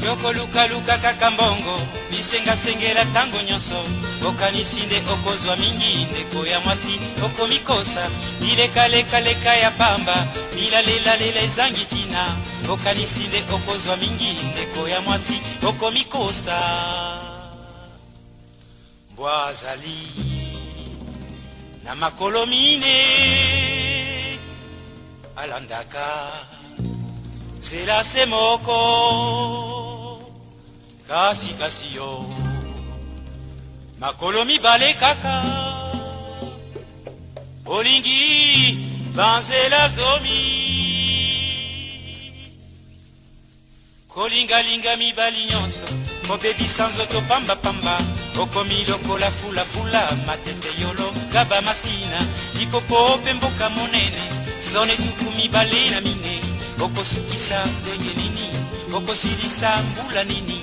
Yokolukaluka kaka mbongo, bisengasengela ntango nyonso, okanisi nde okozwa mingi. Ndeko ya mwasi, okomikosa, bilekalekaleka ya pamba, bilalelalela ezangi ntina, okanisi nde okozwa mingi. Ndeko ya mwasi, okomikosa. Mbwa azali na makolo mine, alandaka nzela se moko, kasi kasi yo makolo mibale kaka, olingi banzela zomi. Kolingalinga mibali nyonso, kobebisa nzoto pambapamba, okomi lokola fulafula, matete yolo gaba masina likopo mpe mboka monene, zone 24. Okosukisa ndenge nini? Okosilisa mbula nini?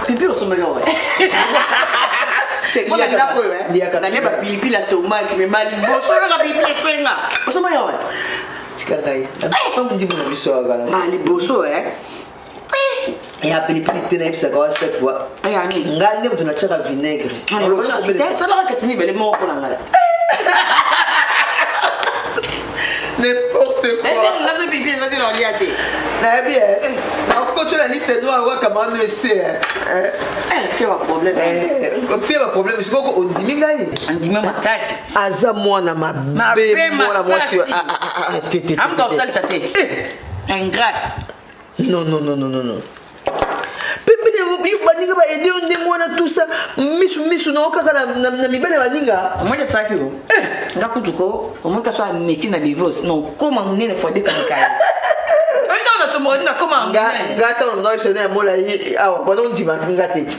Pipi osomeli oyo mpona ndako oyo nalia bapilipili ya tomate me baliboso kaka pilipili efenga osomeli oyo. Tika ngai ndimo na biso akala baliboso. Ya pilipili te, nayebisaka wa chaque fois nga nde moto natiaka vinaigre. Salaka kasi mibale moko mpo na ngai. N'importe quoi. Ngaso pipi eza te na olia te. Nayebi nakotyo na liste noire wa camarade no ese. Fie baproblème. Fie baproblème. Sikoyo ondimi ngai. Andimi makasi. Aza mwana mabe, mwana mwasi te. Amuka kosalisa te, ingrate. Non, non, non, non, non, non. Pembeni yo baninga baede yo ndenge wana, tusa misu misu nao kaka na mibale ya baninga. Omoni asalaki yo nga kutu ko omoni kaso ameki na divorce non koma monene fois dekanikaya ntango natomboka nini nakoma. Nga ntango naoyebisa ya mola awa bana ondima nga te ti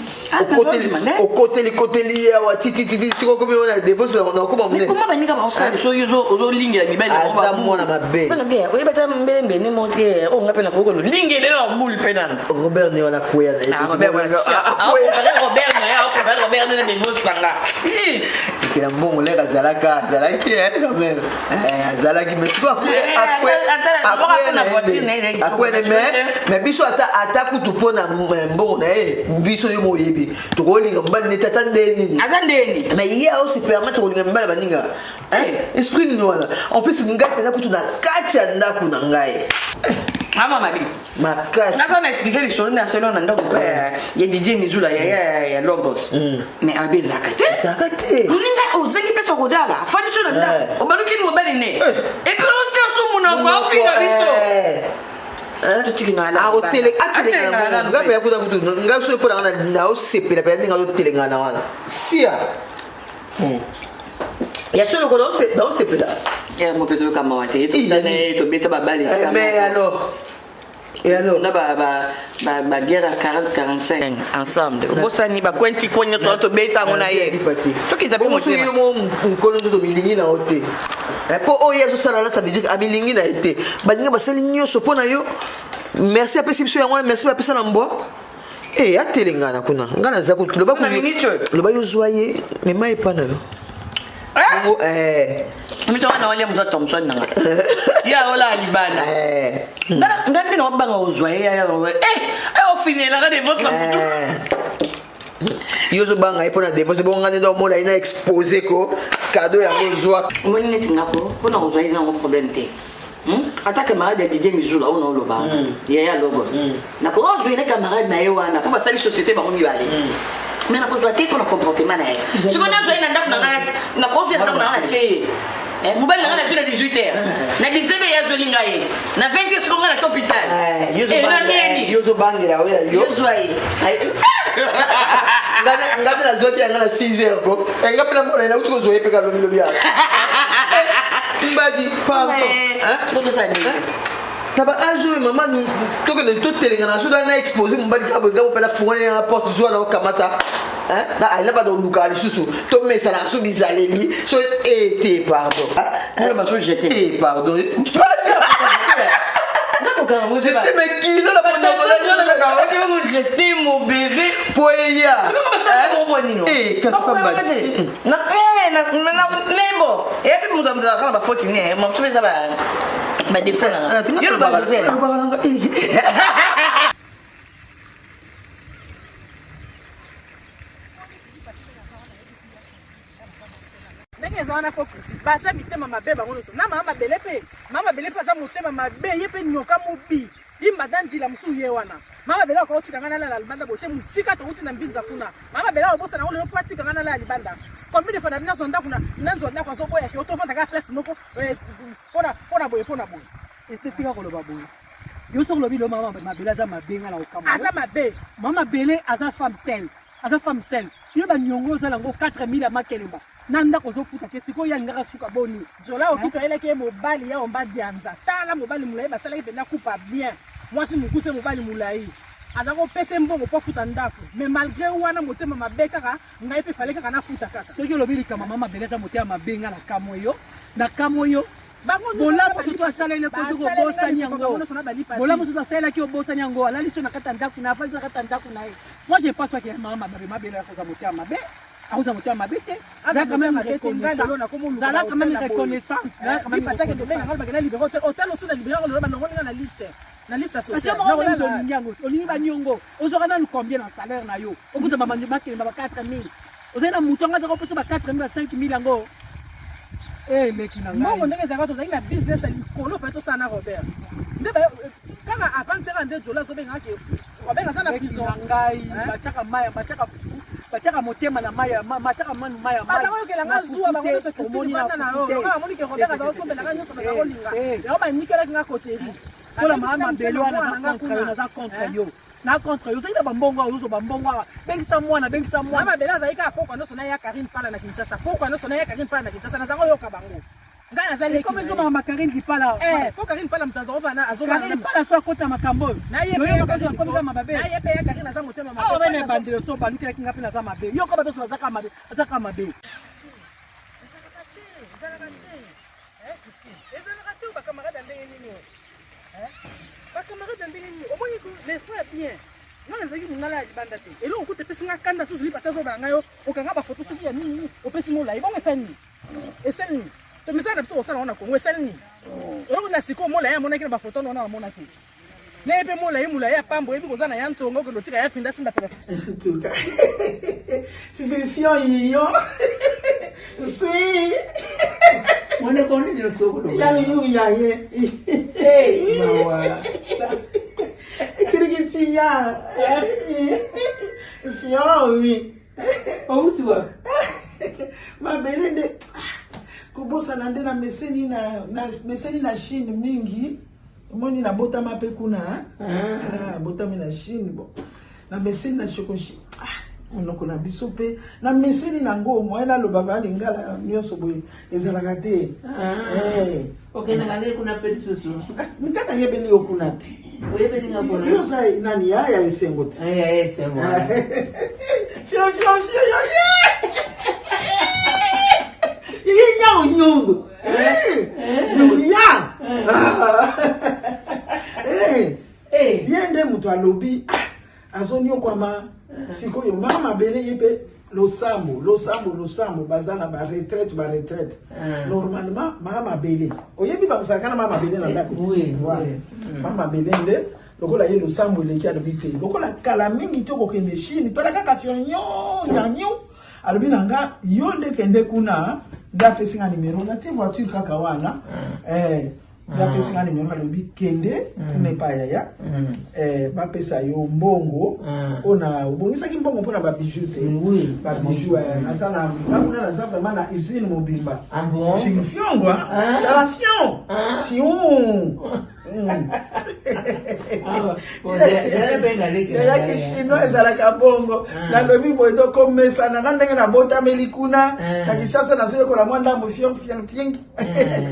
okoteli koteli awa titititi sikoyo komi wana divorce nakoma monene. Koma baninga baosala biso yo ozolingela mibali. Aza mwana mabe. Oyeba ta mbele mbene mo te oyo nga mpe nakoki kolingela na bule mpe nano. Robert ne wana kweya na ye. Robert na ye, Robert na divorce na nga. Ekela mbongo lere azalaka, azalaki quand même, azalaki, mais sikoyo akwea. Mais biso ata kutu mpo na mbongo na ye, biso yo moyebi tokolinga mobali neti ata nde nini. Aza ndeni. Mais ye aose permettre kolinga mibali baninga, esprit nini wana? En plus ngai mpenza kutu na kati ya ndako na ngai. Ama mabe. Makasi. Naza na expliquer lisolo nde asali na ndako mpe ya Didier Mizula ya Logos, mais abe ezalaka te. Ezalaka te. Moninga ozangi mpe sokodala afandi so na ndako, obalukini mobali ne et puis otia so monoko afinga biso. Atelengana mpe kuta kutu ngai soki mpo nanga naosepela mpenza ndenge azotelengana wana sia ya solo naosepela. Mope toyoka mawa te, totana ye tobeta babale. Mais alors, et alors? Na baguerre ya 40 45 ensemble, obosani bakwenti kwe nyonso tobeta yango na ye, tokita mpe. Motema yo mo nkolo nzoto milingi na yo te, mpo oyo azosala la, ça veut dire amilingi na ye te. Balingi basali nyonso mpo na yo. Merci apesi biso yango wana, merci bapesa na mbwa e atelengana kuna. Ngai naza kutu loba yo zwa ye, mema epa na yo. Bongo. Mito wana walia moto Thomson nanga ya ola libanda nga nde na wabanga ozwa ye ya ofinelaka de votre mutu. Yo ozobanga ye mpo na divorce, bongo ngai nde omona ye na expose ko kado yango ozwa. Omoni neti ngako mpona kozwa ye nango problème te. Ata camarade ya Didier Mizula oyo naoloba yaya Logos, nakozwa ele camarade na ye wana mpo basali société bango mibale, mais nakozwa te mpona comportement na ye. Sikoyo nazwa ye na ndako na ngai, nakozwa na ndako na ngai natie ye mobali na ngai, nazwi na 18 heures, na 19 heures ye azweli ngai ye, na 20 heures sikoyo ngai naki hôpital. Nani yo ozobangela oyo ya yo? Yozwa ye. Nga nde nazwaki yanga na 6 heures ko nga mpe namona nauti kozwa ye mpe kalobilobi ya mbadi, pardon. Na ba age oyo mama tokende totelenga na soda na expose mobali kaka boye, nga mopela fungoli na porte, zwa na okamata. Na alina bada olukaka lisusu tomesanaka so bizaleli so ete eh, pardon eh, pardon J'étais mes kilos la monoko j'étais mon bébé po eya eh nembo eyapi moto azalaka na bafoti ne mosusu eza badefo nanga ndenge eza wana ko baza mitema mabe bango nyonso na mama mabele mpe mama mabele mpe aza motema mabe ye mpe nyoka mobi imbada njila mosusu ye wana mama mabele akoki otika ngai nalala libanda bote mosika towuti na mbinza kuna mama mabele akobosana yango lelo mpo atika ngai nalala libanda combien de fois na nazwa ndako nazwa ndako azoboya ke otofanda kaka place moko eh, mpona boye mpona boye ese tika koloba boye yo soki olobi lelo mama mabele aza mabe nga na okamwa aza mabe mama mabele aza femme seule aza femme seule yo baniongo ozala yango 4000 ya makelemba na ndako ozofuta te sikoyo ye alingaka suka boni jola okito ayelaki ye mobali ya omba dianza tala mobali molai basalaki mpenza kupa bien mwasi mokuse mobali molai aza kopesa mbongo mpo afuta ndako mais malgré wana motema mabe kaka ngai mpe fale kaka nafuta kaka soki olobi likambo mama mabele aza motema mabe nga na kamwe yo na kamwe yo bolamu mosusu asaleli koki kobosani yango bolamu mosusu asalelaki obosani yango alali so na kati ya ndako na afandi na kati ya ndako na ye moi je pense pas que mama mabe mabele akoza motema mabe akoza motema mabe te zala quand même reconnaissant zala quand même reconnaissant zala quand même reconnaissant hotel osu na libéré balongoli nga na liste na liste sociale parce que moko olingi yango olingi baniongo ozwaka nanu combien na salaire na yo okuta makelemba ba 4000 ozali na moto yango azaka opesa ba 4000 ba 5000 yango eh, leki na ngai mbongo ndenge ezalaka tozalaki na business ya likolo fai tosala na robert nde eh, kaka avant nde jola azobengaka ke Robert aza na prison na ngai batiaka mai batiaka fufu batiaka motema na mai batiaka manu mai ya mai baza koyokela nga zuwa bango nyonso Christine vanda na yo lokola bamoni ke Robert aza kosombela nga nyonso baza kolinga yango banikelaki nga koteri mpola maa mabele wana naza contre yo naza contre yo na contre yo ozali na bambongo awa ozozwa bambongo awa bengisa mwana bengisa mwana mabele azali kaka pokwa nyonso na ya Karine Pala na Kinshasa pokwa nyonso na ya Karine Pala na Kinshasa naza koyoka bango Ngai naza leki. Comme ezobaka ma Karine Kipala. Eh, po Karine Pala moto azovana azovana. Karine Pala so akota makambo oyo. Na ye pe ya Karine mabe. Na ye pe ya Karine aza motema mabe. Awa bana ebandelo so balukelaki nga pe naza mabe. Yo ko bato so bazaka mabe, azaka mabe. Ezalaka te, ezalaka te. Eh, Christine, ezalaka te ba camarade ya ndenge nini oyo? Eh? Ba camarade ya ndenge nini? Omoni ko l'esprit ya bien. Nga nazalaki mongala ya libanda te. Eloko kutu epesi nga kanda susu lipa tiazo bana ngai yo okanga ba photo soki ya nini nini opesi molai bongo esali nini? Esali nini? To misala na biso kosala yango na Congo esali nini? Eloko na sikoyo molai amonaki na bafoto wana amonaki naye mpe molai molai ya pambo oyebi koza na ya ntsongo okende otika ya finda simba telefone. En tout cas, fififion yiyo swi ya ye kirikitinya fion wi Outi wapi? Mabele nde ah, kobosana nde na meseni na, na meseni na Chine mingi omoni nabotama mpe kuna ah. ah, botami na Chine bon na meseni na chokoshi ah, monoko na biso mpe na meseni nango moye naloba ba lingala nyonso boye ezalaka te ah. eh. Okendaka nde kuna mpe lisusu? Ah, nga nayebeli yo kuna te. Oyebeli nga kuna? Yo oza nani ya ya esengo te. Ah, ya esengo. Fio fio fio yo ye. Ye ya onyongo. Eh. eh. Ya. Eh. Eh. Ye nde moto alobi ah, azoniokwama sikoyo mama mabele ye mpe losambo losambo losambo baza na ba retraite ba retraite ah. normalement mama mabele oyebi bakosalaka na mama mabele na ndako eh, voilà hmm. mama mabele nde lokola ye losambo eleki alobi te lokola kala mingi te okokende chine tala kaka fionyo nyanyo alobi na nga yo nde kende kuna nde apesi nga nimero na te voiture kaka wana hmm. eh, nde apesi nga nimero alobi kende mm. kuna epai yaya mm. eh, bapesa yo mbongo mpona mm. obongisaki mbongo mpona babiju te babiju eh, naza na nga kuna naza vraiment na usine mobimba ah fiongo salation sion yayaki chinois ezalaka bongo nalobi boye tokomesana na ndenge nabotameli kuna na kinshasa nazoyekola mwa ndambo fiong fiong fiong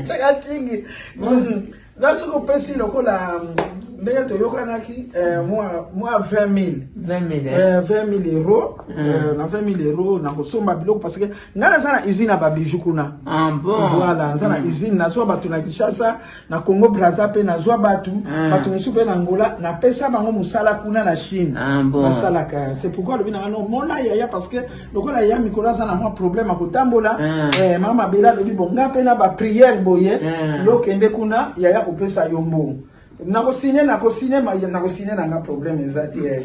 Teka kingi. Mm. Na soki opesi lokola mm, Ndenge toyokanaki eh, mwa mwa 20 000 20 000 eh, 20 000 euro eh, na 20 000 euro nakosomba biloko parce que ngai naza na usine ya babiju kuna. Ah bon. Voilà, naza na usine, nazwa bato na Kinshasa, na Congo Brazza mpe nazwa bato, bato mosusu mpe na Angola, napesa bango mosala kuna na Chine. Ah bon. Basalaka. C'est pourquoi alobi na nga no mona yaya parce que lokola yaya mikolo aza na mwa problème ya kotambola, eh, mama Bela alobi bon nga mpe na ba prière boye, yo kende kuna yaya kopesa yo mbongo. Nakosine nakosine nakosine na nga problème eza te. eh.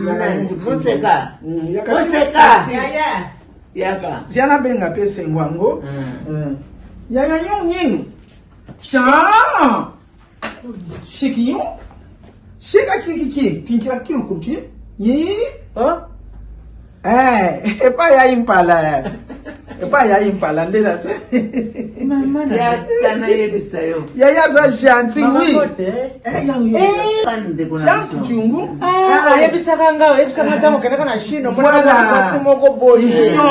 Yaka Nani? Mungu TV. Moseka. Yaka Moseka. Yaya. Yaka. Zia nabenga mpe esengo yango. Yaya yo nini? Tcha! Shiki yo? Shika kiki kinki kilukuti? Yi? Oh? Eh, epai ya impala. Epai ya impala nde na se. Mama na Yaka nayebisa yo. Yaya aza gentil Mama oui. Kote. Eh, yango yo. Ndeko na Jean biso. Tshungu. Ah, oyebisaka nga oyebisaka ntango okendaka na Chine omonaka Voilà. mwasi moko boye. Yo,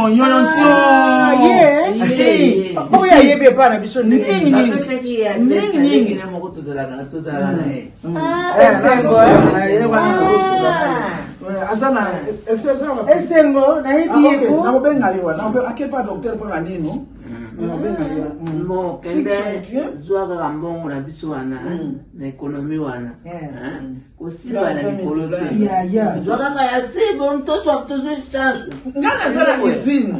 yo, yo, Ah, ye. Ye. Oyo ayebi epai na biso ndenge Nini, nini. Bapesaki ye adresse Nini, nini? aleki na moko tozalaka tozalaka na ye. Ah, Eh, esengo, nazosola na eh. ye wana, nazosola na ye. Ah. Eh, aza na ese- Esengo nayebi ye ko. nakobenga yo wana akepa docteur mpo na nino nakobenga yo Bon, kende Si, zwa kaka mbongo na biso wana na ekonomi wana Hein? Kosimba na likolo te yaya zwa kaka ya si bon tozwa tozwi chance nga naza na usine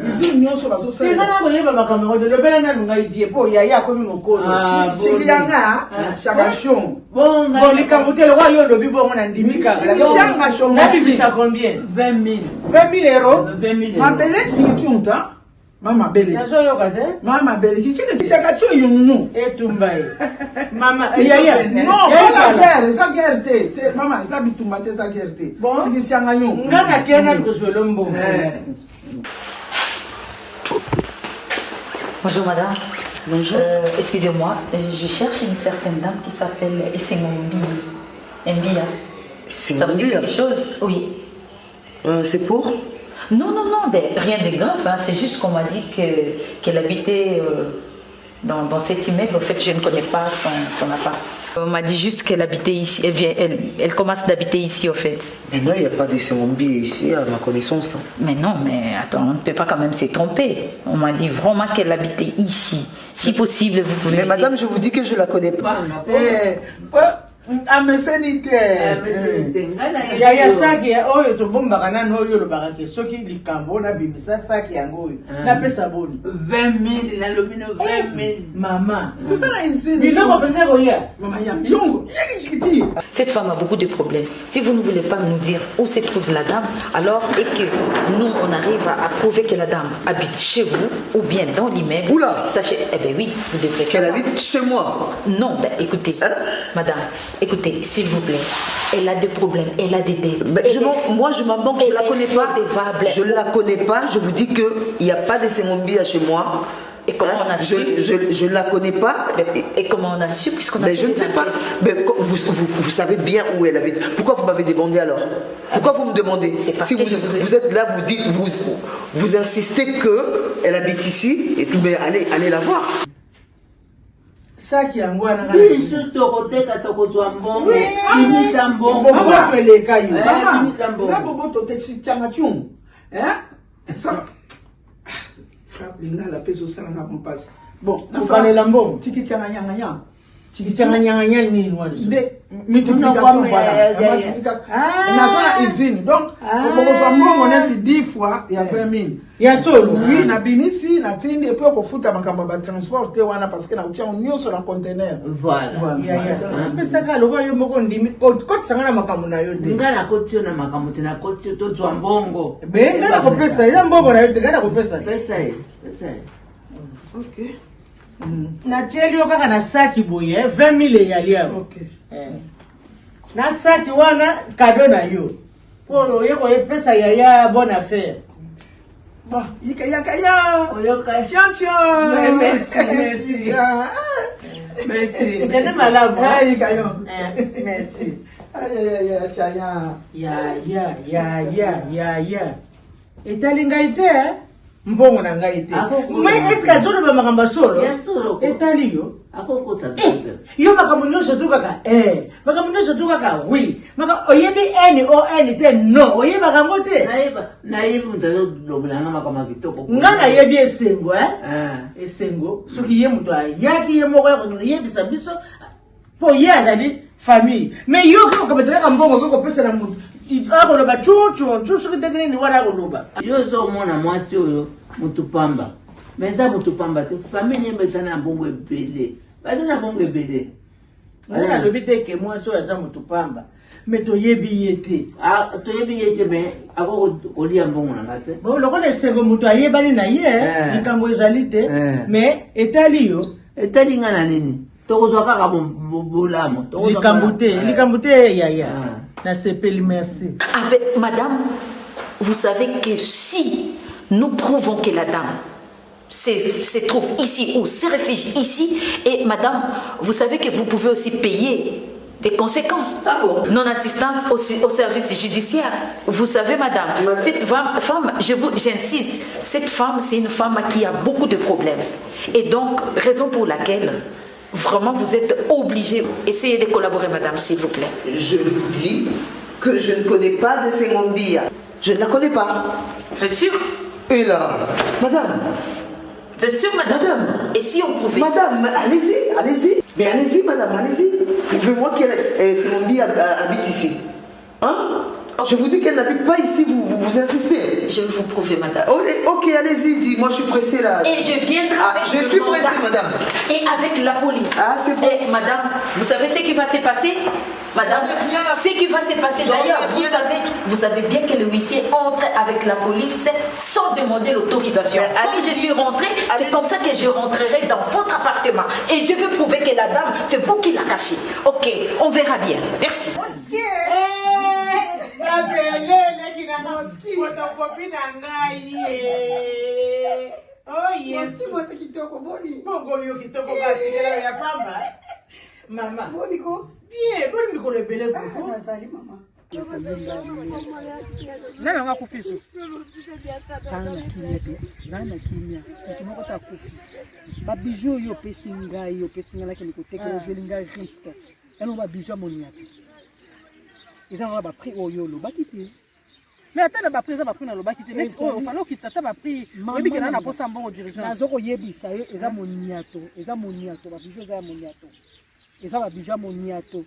usine nyonso Te nga bazosalela nakoyeba makambo yango te lobela nanu ngai bien mpo yaya akomi mokolo. Ah, siki yanga chakachon bon Bon likambo te lokwa yo olobi bongo na ndimi kaka. Shanga shongo. Nabimisa combien? 20 000 20 000 euros. 20 000 mabele kintunta ma mabele Nazoyoka te. ma mabele kintunta chakachon yonunu Etumba ye. Mama yaya. non Yaya pas la Ipala. guerre eza guerre te C'est- mama eza bitumba te eza guerre te Bon. sikisianga yo Nga nakei nanu kozwela mbongo. Bonjour madame. Bonjour. Excusez-moi, je cherche une certaine dame qui s'appelle Essengo Mbia. Ça vous dit Mbia quelque chose? Oui. C'est pour? Non, non, non, ben, rien de grave. Hein. C'est juste qu'on m'a dit qu'elle habitait dans cet immeuble. En fait, je ne connais pas son appart. On m'a dit juste qu'elle habitait ici. Elle elle commence d'habiter ici, au fait. Mais non, il n'y a pas de Sengombi ici, à ma connaissance. Hein. Mais non, mais attends, on ne peut pas quand même se tromper. On m'a dit vraiment qu'elle habitait ici. Si possible, vous pouvez Mais m'aider. madame, je vous dis que je la connais pas. Eh, ameseni te. Ameseni te. Ngai nayebi Yaya yo. saki ya oyo tobombaka nanu oyo olobaka te soki likambo nabimisa saki yango oyo napesa boni 20 000 nalobi no 20 000 mama Tosala usine biloko mpenza ekoya. Mama ya yongo yeki. Cette femme a beaucoup de problèmes. Si vous ne voulez pas nous dire où se trouve la dame, alors et que nous on arrive à prouver que la dame habite chez vous ou bien dans l'immeuble. Oula. Sachez, eh ben oui, vous devrez Qu'elle savoir. habite chez moi. Non, ben écoutez, Hein? madame, écoutez, s'il vous plaît, elle a des problèmes, elle a des dettes. Ben, Elle est moi, je m'en manque, je elle la est connais pas. redevable. Je la connais pas, je vous dis qu'il n'y a pas de Sengombi chez moi. Et comment Hein? on a su? Je ne la connais pas. Mais, et comment on a su puisqu'on a Mais fait je ne des sais pas. enquêtes? Mais vous savez bien où elle habite. Pourquoi vous m'avez demandé alors? Pourquoi vous me demandez? C'est parce Si que je vous ai vous êtes là, vous dites, vous insistez que elle habite ici et tout, mais allez la voir. Saki yango wana kaka. Biso tokoteka tokozwa mbongo. Oui, Bimisa mbongo. Boboto eleka yo. Eh, Mama, bimisa mbongo. eza boboto te tianga tiungu. Hein? Ça Fra lingala mpe ezosalanga mpasi. Bon, na Kobalela mbongo. Tiki tianga nyanga nyanga. Tikityanga nyanga nini wana? Nde multiplication Non, voilà. mais, Multiplication. Ah. Naza na usine. Donc, okozwa mbongo neti 10 fois ya 20 000. Ya solo. Oui, nabimisi natindi et puis okofuta makambo ya batransport te wana parce que nakotia yango nyonso na conteneur. Voilà. Voilà. Yaya opesaka lokola yo moko ndimi kotisanga na makambo na yo te. Ngai nakoti yo na makambo te, nakoti yo tozwa mbongo. Be ngai nakopesa eza mbongo na yo te, ngai nakopesa te. Pesa ye, pesa ye. Ok. Natieli yo kaka na saki boye 20 000 eyali awa. Ok. Eh. Na saki wana kado na yo mpo oye koyepesa yaya bonne affaire. Bon, yika yaka ya. Oyoka. Tiens, tiens. Merci, merci. Tiens. Merci. Kende malamu. Eh, yika yo. Eh, merci. Aïe, aïe, aïe, tiens, ya. Ya ya ya ya ya ya etali ngai te eh? Mbongo na ngai te. Mais est-ce que azoloba makambo ya solo? Etali yo. Eh, yo makambo nyonso tu kaka eh, makambo nyonso tu kaka oui. Oyebi N O N te non, oyebaka yango te. Nayebi moto azolobela nga makambo ya kitoko. Nga nayebi esengo eh. eh. Esengo soki ye moto ayaki ye moko ya koyebisa biso mpo ye azali famille mais yo okoki kokamata kaka mbongo okoki kopesa na moto akoloba cucu soki ndenge nini wana akoloba. Yo ozomona mwasi oyo motu pamba mais eza motu pamba te famille nyemba eza na mbongo ebele baza na mbongo ebele. Nga nalobi te ke mwasi oyo aza motu pamba mais toyebi ye te. Ah, toyebi ye te mais akoki kolia mbongo na nga te. Bon lokola esengo moto ayebani na ye eh. likambo ezali te eh. mais etali yo. Etali nga na nini? Tokozwa kaka bolamu. Likambo te, eh. likambo te yaya. Nasepeli merci. Ah ben, madame, vous savez que si nous prouvons que la dame se, se trouve ici ou se réfugie ici, et madame, vous savez que vous pouvez aussi payer des conséquences. Ah bon? Non-assistance au, au service judiciaire. Vous savez, madame, madame. cette femme, femme je vous, j'insiste, cette femme, c'est une femme qui a beaucoup de problèmes. Et donc, raison pour laquelle, vraiment, vous êtes obligée. Essayez de collaborer, madame, s'il vous plaît. Je vous dis que je ne connais pas de Sengombia. Je ne la connais pas. Vous êtes sûre? Et là, madame. Vous êtes sûre, madame? Madame. Et si on pouvait? Madame, allez-y, allez-y. Mais allez-y, madame, allez-y. Prouvez-moi qu'elle eh, Sengombia habite ici. Hein? Okay. Je vous dis qu'elle n'habite pas ici, vous, vous, vous insistez. Je vais vous prouver, madame. Oh, ok, allez-y, dis, moi je suis pressée là. Et je viendrai ah, avec Je suis pressée, madame. Et avec la police. Ah, c'est bon. Et madame, vous savez ce qui va se passer? Madame, ce qui va se passer d'ailleurs, vous savez, vous savez bien que le huissier entre avec la police sans demander l'autorisation. Comme je suis rentrée, c'est comme ça que je rentrerai dans votre appartement. Et je veux prouver que la dame, c'est vous qui l'a cachée. Ok, on verra bien. Merci. Photocopie na ngai ye. Oh yes. Mwasi kitoko boni. Bongo yo kitoko batikela ya pamba. Mama. Boni ko? Bien, boni mikolo ebele koko. Nazali mama. Nani yango akufi lisusu? Zala na kimia te, zala na kimia. Moto moko te akufi. Ba bijoux oyo opesi ngai, opesi ngai nakende kotekela, ozweli ngai risque. Yango ba bijoux ya moniato. Eza kaka ba prix oyo olobaki te. Mais ata na ba prix eza ba prix nalobaki te. Neti oyo ofali okitisa ata ba prix. Oyebi ke na na posa mbongo d'urgence. Nazo koyebisa yo eza moniato, eza moniato, ba bijoux eza ya moniato. Eza ba bijoux ya moniato.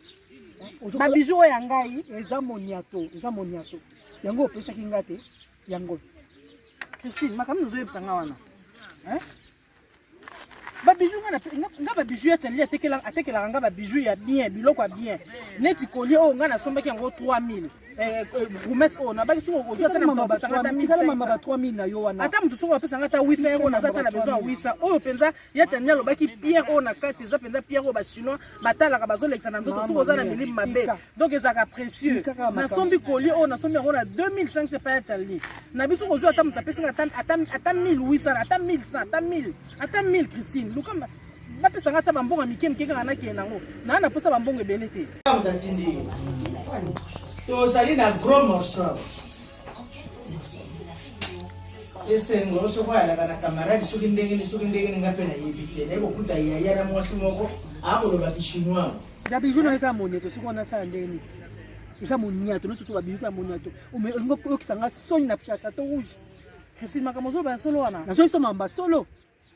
Ba bijoux oyo ya ngai eza moniato, eza moniato. Yango opesaki nga te, yango. Christine, makambo ozoyebisa nga wana. Hein? Ba bijoux nga nga ba bijoux ya Charlie atekela atekelaka nga ba bijoux ya bien, biloko ya bien. Neti collier oyo nga nasombaki yango 3000. Eh, gourmet oyo nabaki soki okozwa ata na moto apesanga ata 3000 na yo wana. Ata moto soki apesanga ata 800 yango naza ata na besoin ya 800. Oyo mpenza ya Charlie alobaki pierre oyo na kati eza mpenza pierre oyo ba chinois batalaka bazolekisa na nzoto soki oza na milimo mabe. Donc ezalaka précieux. Nasombi collier oyo nasombi yango na 2500 epai ya Charlie. Na biso kozwa ata moto apesi nga ata ata ata 1800 ata 1100 ata 1000 ata 1000 Christine luka bapesa nga ata bambongo ya mike mike kaka nakende nango naa naposa bambongo ebele te. Tozali na gros morceau. Esengo soki ayalaka na camarade soki ndenge nini soki ndenge nini nga mpe nayebi te naye kokuta yaya na mwasi moko akoloba kichinois. Na bijou na eza moniato soki wana asala ndenge nini eza moniato nyonso to babijou eza moniato olingi oyokisa nga soni na chateau rouge. Christine makambo ozoloba ya solo wana. Nazoyisa mamba solo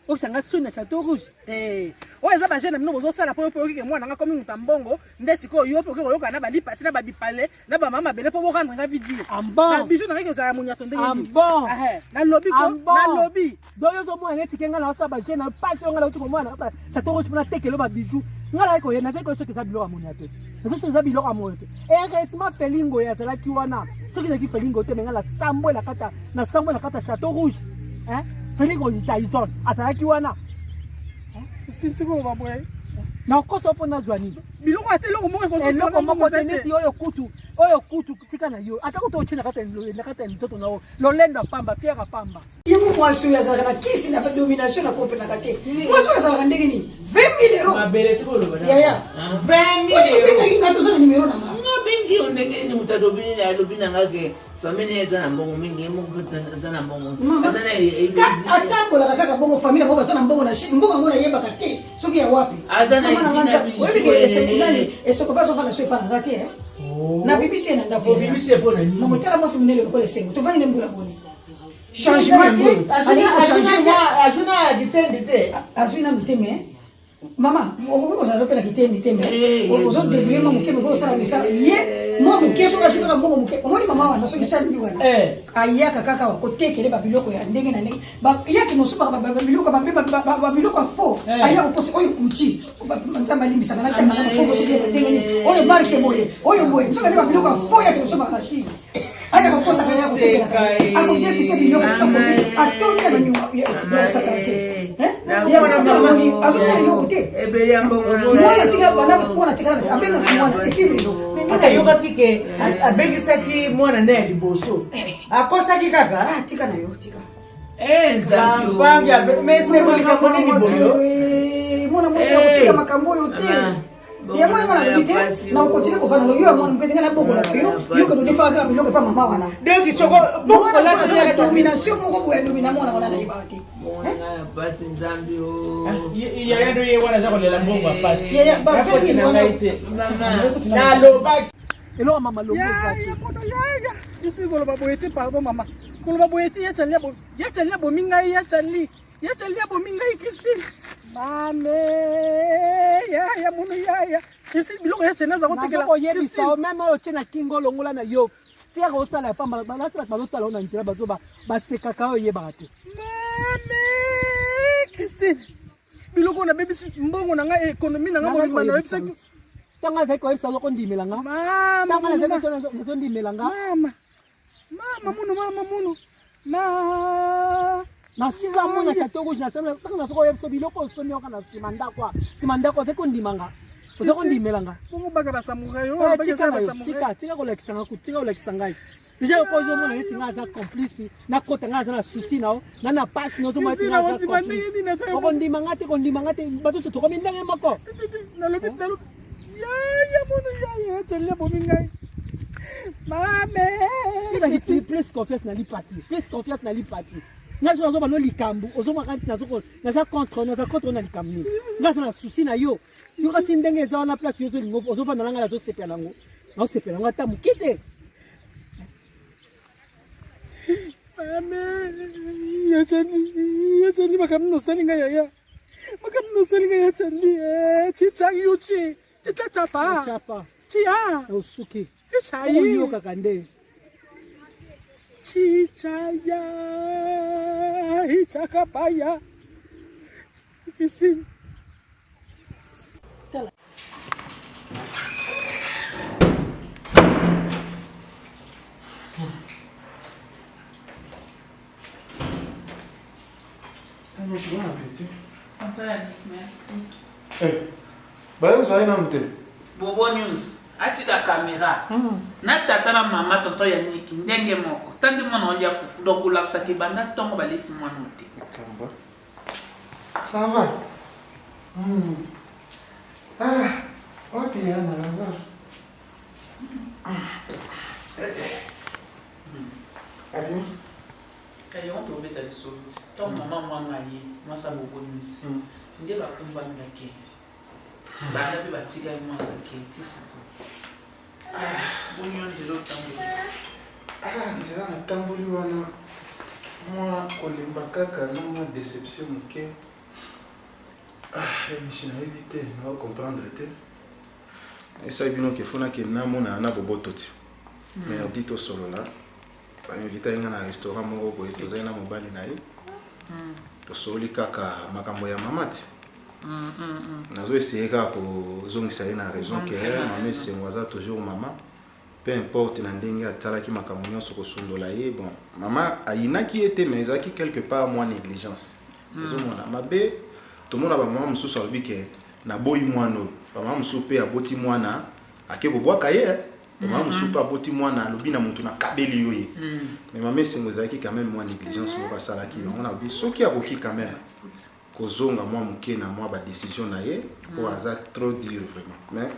okisa nga soni na chateau rouge. Eh, oyo eza ba jeune na bino bozosala po yo pe oyoki ke mwana nga akomi moto ya mbongo nde sikoyo yo pe okoki koyoka na balipati na babipale na bamama mabele po bo rendre nga vie dure. En bon. Ba bijoux na ngai kozala ya moniato ndenge nini? En bon. Eh, nalobi ko, En bon. nalobi. Donc yo ozomona neti ke ngai naosala ba jeune na pasi oyo ngai nauti komona na kati ya chateau rouge mpona tekelo ba bijoux. Ngai nazali koye nazali koye soki eza biloko ya moniato te. Nazo soki eza biloko ya moniato. Heureusement Felingo ye azalaki wana. Soki ezalaki Felingo te me ngai nasambwe na kati ya nasambwe na kati ya chateau rouge. Hein? Felingo Tyson azalaki wana. Christine tikoloba boye. Nakosa mpo nazwa nini? Biloko ata eloko moko ekozala eloko moko te neti oyo kutu oyo kutu tika na yo ata kutu otie na kati ya nzoto na yo lolendo ya pamba fiere ya pamba. Ye mo mwasi oyo azalaka na kisi na domination na comprenaka te. Mwasi oyo azalaka ndenge nini? 20 000 euros. Mabele tikoloba. Yaya. 20 000 euros. Obengi nga toza na numero na nga. Nga bengi yo ndenge nini moto alobi nini alobi na nga ke. Famille naye eza na mbongo mingi, ye moko mpe aza na mbongo. Mama, Aza na ka- atambolaka kaka bongo famille na bango baza na mbongo na Chine mbongo yango nayebaka te soki ya wapi Aza na Mama na nga usine ya nza- bijoux, oyebi ke eh. eseko nani eseko mpe azofanda so epa na nga te eh. nabimisi ye na ndako Obimisi ye mpo na nini? mama tala mwasi monene lokola esengo tovandi nde mbula boni changement te alingi kochange te azwi na kitendi te azwi nanu te mais mama okoki kozala mpe na kitendi te mais Eh, ozodebrouille mwa moke moke osala misala ye mwa moke soki azwi kaka mbongo moke omoni mama wana soki esali wana Eh. ayaka kaka kotekele babiloko ya ndenge na ndenge yaki mosubaka babiloko mabe babiloko ya faux Eh. aya kokosa oyo kuti nzambe alimbisaka natanga na mafongo soki ya ndenge nini oyo marke boye oyo boye nzoka nde babiloko ya faux yaki mosubaka na chine aya kokosaka ya kotekelaka akodefise biloko atondi na banyonga ya kosakana te yango azosala eloko te Ebele ya mbongo na mwana tika bana mwana tika abengaka mwana te ti lelo mingi nayokaki ke abengisaki mwana nde ya liboso akosaki kaka Ah, tika na yo tika Eh, Nzambe oyo. Bambangi ave- mais esengo likambo nini boyo Eh, mwana mwasi nakotika makambo oyo te Mama, yango wana nalobi te nakokontinue kovanda na yo ya mwana moke ndenge nabokolaka yo yo kende odefaka kaka biloko epa mama wana donc soko mwana wana aza na domination moko boye adomina mwana wana nayebaka te Mbongo na ngai ya pasi Nzambe oyo. yaya ndo ye wana aza kolela mbongo ya pasi Yaya, ba Nafoti na wana- ngai te Mama. nalobaki eloko mama longo eza te yaya kono yaya esi koloba boye te pardon mama koloba boye te ya Charlie abo- ya Charlie abomi ngai ya Charlie ya Charlie abomi ngai Christine mame yaya mono yaya Christine biloko ya Charlie aza kotekela nazokoyebisa yo meme oyo otie na kingo olongola na yo fiere osala ya pamba balasi bato bazotala yo na nzela bazoba basekaka oyo oyebaka te mame Christine biloko oyo nabebisi mbongo na ngai ekonomi na ngai mobimba nayebisaki ntango azali koyebisa ozo kondimela nga mama ntango mama nazali nazondimela nga mama mama munu mama munu ma nasamo na chateau rouge nasamo ntango nazoki koyebisa biloko osomi yoka na nsima ndako a nsima ndako ozali kondima nga oza kondimela nga bongo baka basamurai oyo Eh, baka tika eza na yo basamurai tika tika kolakisa nga tika kolakisa ngai deja yoko ozomona neti nga aza complice nakota nga aza na souci na yo na na pasi na ozomona neti nga aza Christine, okondima ndenge nini ata complice yo- okondima nga te kondima nga te bato nyonso tokomi ndenge moko nalobi nalobi yaya mono yaya eceli abomi ngai mame ezalaki plus confiance na lipati plus confiance na lipati nga soki nazoba no likambo ozomaka nti naza contre naza contre na likambo nini nga aza na souci na yo yo kasi ndenge eza wana place yo ozolinga ozovanda na ngai nazosepela yango nazosepela yango ata moke te mame yaceli yaceli makambo nosali ngai yaya makambo nosali ngai yaceli chichangyuchi chichachapa chapa chia osuki echai oyokaka nde chichaya ichakapaya Christine Bon appétit. Merci. Eh, bayozwa ye nanu te. Bobo News atika camera na tata na mama tonton Yannick ndenge moko ta nde mwana olia fufu donc olakisaka ebanda ntongo balesi mwana oyo te. Kamba. Ça va? Hmm. Ah, wapi yana naza? Eh, eh. Abimi? Yango tobeta lisolo ntango mama mwana aye mwasi ya Bobo News nde bakumbani bakende banda mpe batikali mwana bakende ti sikoyo boni yo nzela otamboli Ah, nzela natamboli wana mwa kolemba kaka na mwa deception moke. Ah, mishi nayebi te, nao comprendre te. Esali bino ke fo nakende namona na boboto ti. Merdi tosolola. Bainvita ye nga na restaurant moko boye tozali na mobali na ye. Tosoli kaka makambo ya mama ti. Nazo essayer kaka kozongisa ye na raison ke mama esengo aza toujours mama. Peu importe na ndenge atalaki makambo nyonso kosundola ye bon mama ayinaki ye te mais ezalaki quelque part mwa négligence. Ozomona mabe tomona bamama mosusu alobi ke naboyi mwana oyo bamama mosusu mpe aboti mwana ake kobwaka ye bamama mosusu mpe aboti mwana alobi na motu nakabeli yo ye mais mama esengo ezalaki quand même mwa négligence moko asalaki yango nalobi soki akoki quand même kozonga mwa moke na mwa badécision na ye po aza trop dur vraiment mais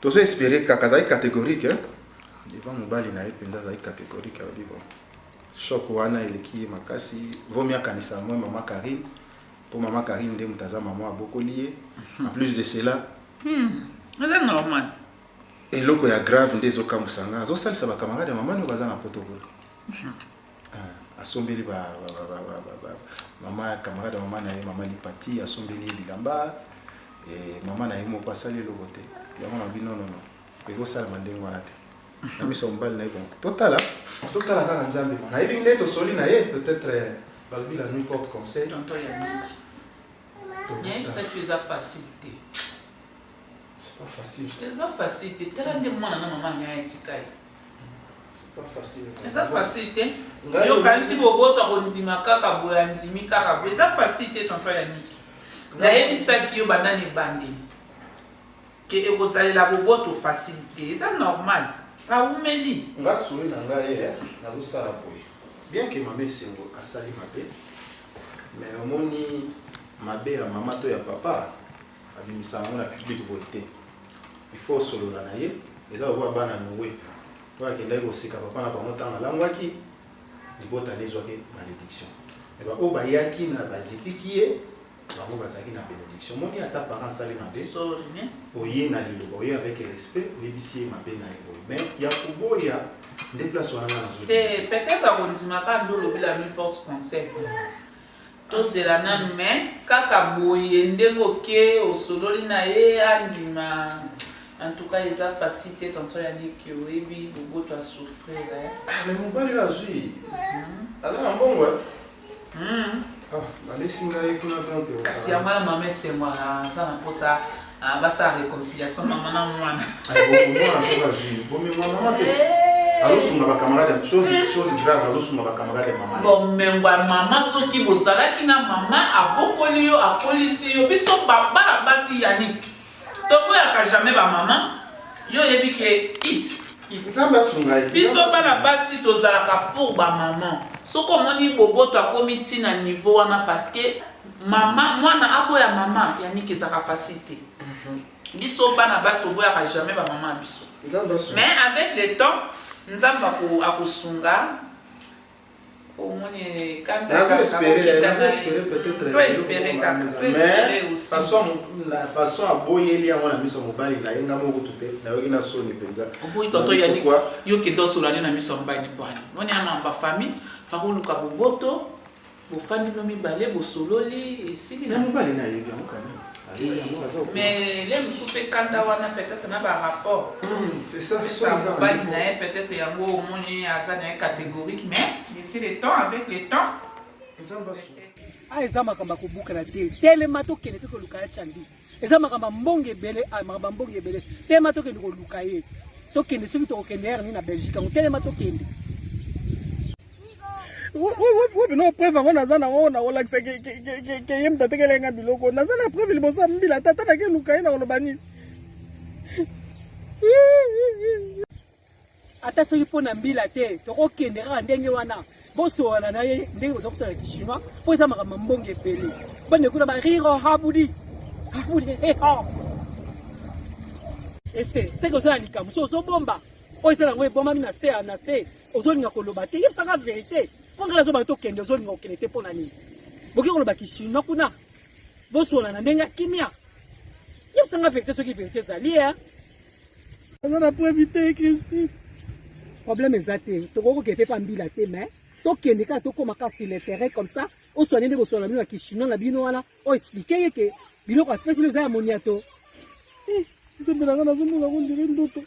tozo espérer kaka azalaki catégorique hein? Devant mobali na ye mpenza azali catégorique, alobi bon, choc wana eleki ye makasi, vaut mieux akanisa moins mama Carine, mpo mama Carine nde moto aza mama abokoli ye. En plus de cela, Eza normal. Eloko ya grave nde ezokamwisa nga, azosalisa ba camarade ya mama oyo baza na poto kuna. Ah, asombeli ba, ba, ba, ba, ba, ba, mama camarade ya mama na ye, mama Lipati, asombeli ye bilamba, e, mama na ye moko asali eloko te. Yango na bino nono ekosalama ndenge wana te. Na miso ya mobali na ye, bon, totala totala kaka Nzambe ma. Nayebi nde tosoli na ye, peut-être eh, balobi la nuit porte conseil. Tonton Yannick, nayebisaki yo eza facile te. C'est pas facile. Eza facile te. Tala nde mwana na mama na ye atika ye. C'est pas facile. Eza facile te. Yo kanisi boboto akondima kaka boye andimi kaka boye. Eza facile te tonton Yannick. Nayebisaki yo banda na ebandeli ke ekozalela boboto facile te. Eza normal. Awumeli. Nga souhait na ngai eh, nazosala boye. Bien que mama Esengo asali mabe, mais omoni mabe ya mama to ya papa Abimisa yango na public boye te. Il faut osolola na ye. Eza lokola bana Noe oyo akendaki koseka papa na bango ntango alangwaki, libota nde ezwaki malediction. Mais ba oyo bayaki na bazipiki ye, bango bazalaki na benediction. Omoni ata parent asali mabe, Sorry, ne? oye na liloba, oye avec respect, oyebisi ye mabe na ye boye. Mais ya koboya nde place wana nga nazo Te, peut-être akondima kaka nde olobi la nuit porte conseil. Tozela nanu mais kaka boye ndenge oke osololi na ye andima en tout cas eza facile te tonton Yannick oyebi boboto a souffrir eh. Ah, mais mobali oyo azwi aza na mbongo eh? Ah, balesi ngai kuna donc kasi yango wana mama esengo aza na mposa ah, basala réconciliation mama na mwana mwana soki azwi bomemwa mama mpe azosunga bacamarade chose chose grave, azosunga bacamarade ya mama. Bomengo ya mama, soki bozalaki na mama abokoli yo, akolisi yo. Biso bana basi Yannick toboyaka jamais bamama. Yo oyebi ke it Nzambe asunga ye. Biso bana basi tozalaka pour bamama. Soki omoni boboto akomi ntina niveau wana, parce que mama mwana aboya mama, Yannick, ezalaka facile te. Biso bana basi toboyaka jamais bamama ya biso. Nzambe asunga. Mais avec le temps Nzambe akosunga. Omoni kanda Nazo kaka, espérer, kokita nazo na ye. espérer peut-être To espérer kaka, to espérer mais aussi. Façon na façon aboyeli yango na miso ya mobali na ye, nga moko kutu mpe nayoki na soni mpenza. Oboyi tonton Nabi Yannick, pourquoi? Yo kende osola nde na miso ya mobali ne pwani moni ya mamba famille fakoluka boboto. Bofandi bino mibale, bosololi, esili. Mais mobali na ayebi yango quand même. Ayebi yango, aza au courant. Mais le mosusu mpe kanda wana peut-être na ba rapport. C'est ça. Pesa mobali na ye peut-être yango omoni aza na ye catégorique, mais laissez le temps, avec le temps. Nzambe asunga. Ah, eza makambo ya kobukana te. Telema tokende mpe koluka ya Chandi. Eza makambo ya mbongo ebele, ah, makambo ya mbongo ebele. Telema tokende koluka ye. Tokende soki tokokende heure nini na Belgique yango. Telema tokende. Wapi no preuve yango naza nango nakolakisa ke ye moto atekela nga biloko? Naza na preuve liboso ya mbila tata nakeluka ye na koloba nini? Ata soki mpo na mbila te, tokokende kaka ndenge wana. Bosowana na ye ndenge boza kosala kishinois, mpo eza makambo ya mbongo ebele. Bande kuna bariro habudi habudi heho ese seke oza na likambo so ozobomba oyo eza nango ebombami na se na se, ozolinga koloba te. Yebisanga verité, mpo ngai nazobanga. Tokende, ozolinga kokende te mpo na nini? Boki koloba kishinois kuna, boswana na ndenge ya kimia. Yebisanga verité soki verité ezali e. Aza na preuve te, Christine. Problème eza te, tokoki kokende mpe pa mbila te, mais tokende kaka, tokóma kaka sur le terrain comme ça. Oswane nde boswana bino ya kishinois na bino wana, oexpliquer ye ke biloko apesi bino eza ya moniato. Nzambe na nga, nazomona kondire ndoto.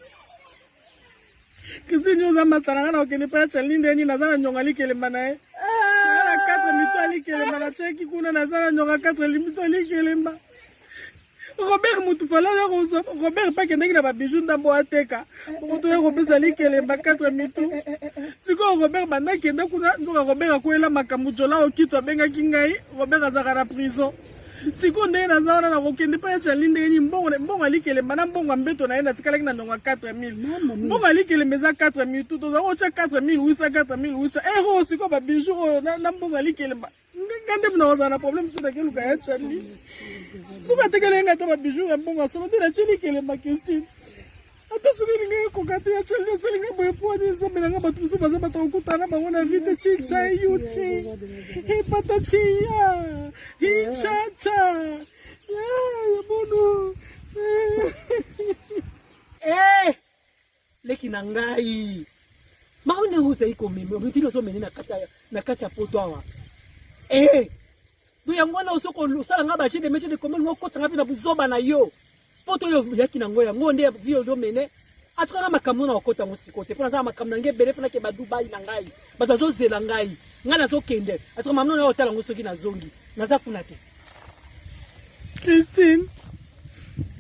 Christine, yo oza masta na nga, na okende mpe ya Charli ndeni? Naza na nyonga likelemba na ye, naza na 4 mito ya likelemba natiaki kuna, naza na nyonga 4 mito ya likelemba. Robert mutu fala ya kozwa Robert mpe akendaki na babiju ndambo ateka bongo toya kopesa likelemba 4 mitu. Sikoyo Robert banda akenda kuna, nzoka Robert akweyela makambo. Jola Okito abengaki ngai, Robert azalaka na prison. Sikoyo ndenge naza wana, nakokende mpe ya Charli ndenge nini? Mbongo, mbongo ya likelemba na mbongo ya mbeto na ye, natikalaki na ndongo ya 4000. Mbongo ya likelemba eza 4000 tu toza kotya 4800, 4800 ero. Sikoyo babiju oyo na mbongo ya likelemba, nga nde mona kozala na problème. So nakeluka ya Charli, soki atekeli nga ata babiju ya mbongo ya solo te, natie likelemba. Christine, ata Ata soki elingaki ekoka te ya Charlie asali nga boye mpo ani nzambe na nga bato mosusu baza bato kokutana na bango na vie te chicha yuchi epata chiya ichacha ya bono eh leki na ngai makambo ndenge ozali komema mitini ozomene na kati ya poto awa eh do yango wana ozo kosala nga ba jeu de métier de commune ngo okotisa nga mpe na buzoba na yo poto oyo oyaki na ngo yango nde vie ozo mene atuka nga makambo na okota yango sikoyo te mpo naza na makambo na ngai ebele fo nakeba dubai na ngai bato bazozela ngai ngai nazokende atuka makambo na otala yango soki nazongi naza kuna te Christine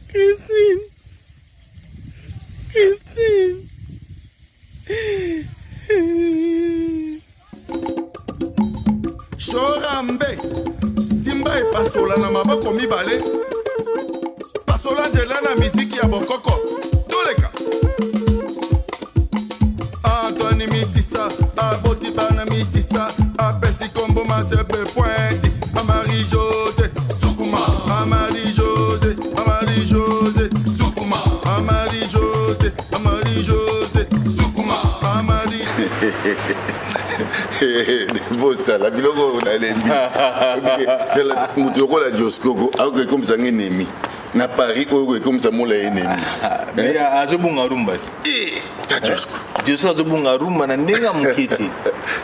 Christine Christine Shorambe simba epasola na maboko mibale pasola nzela na miziki ya bokoko toleka Antoine Misisa aboti bana Misisa apesi kombo masebe pointi Marie Jose Sukuma Marie Jose Marie Jose Sukuma Marie Jose Marie Jose Sukuma Marie bostala biloko oyo nalembi moto lokola joskoko akoki ekomisa nga enemi na paris oyo koekomisa mola enemi azobunga rumba te ta josko josko azobunga rumba na ndenge ya moke te